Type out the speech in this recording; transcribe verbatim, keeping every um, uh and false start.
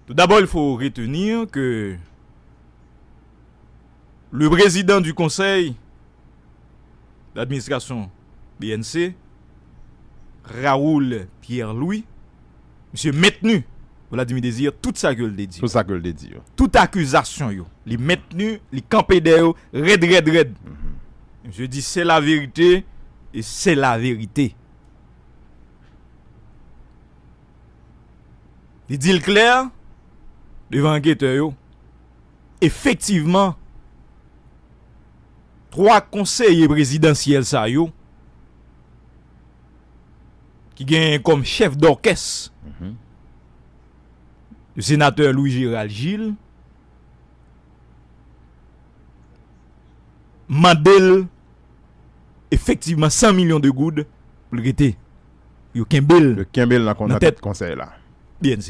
Tout d'abord, il faut retenir que le président du conseil d'administration B N C, Raoul Pierre-Louis, misye mentni Vladimir Désir tout sa ke l te di. Tout sa ke l te di yo. Tout akizasyon yo, li mentni, li kanpe dèyè yo rèd, rèd, rèd. Misye di c'est la vérité et c'est la vérité. Li di l klè devan anketè yo. Efektivman, twa konseye prezidansyèl sa yo ki genyen kòm chèf dòkès senatè Louis Gérald Gilles mande l efektivman san milyon de goud pou l rete. Yo kenbe l. Yo kenbe l nan tèt konsèy la. B N C.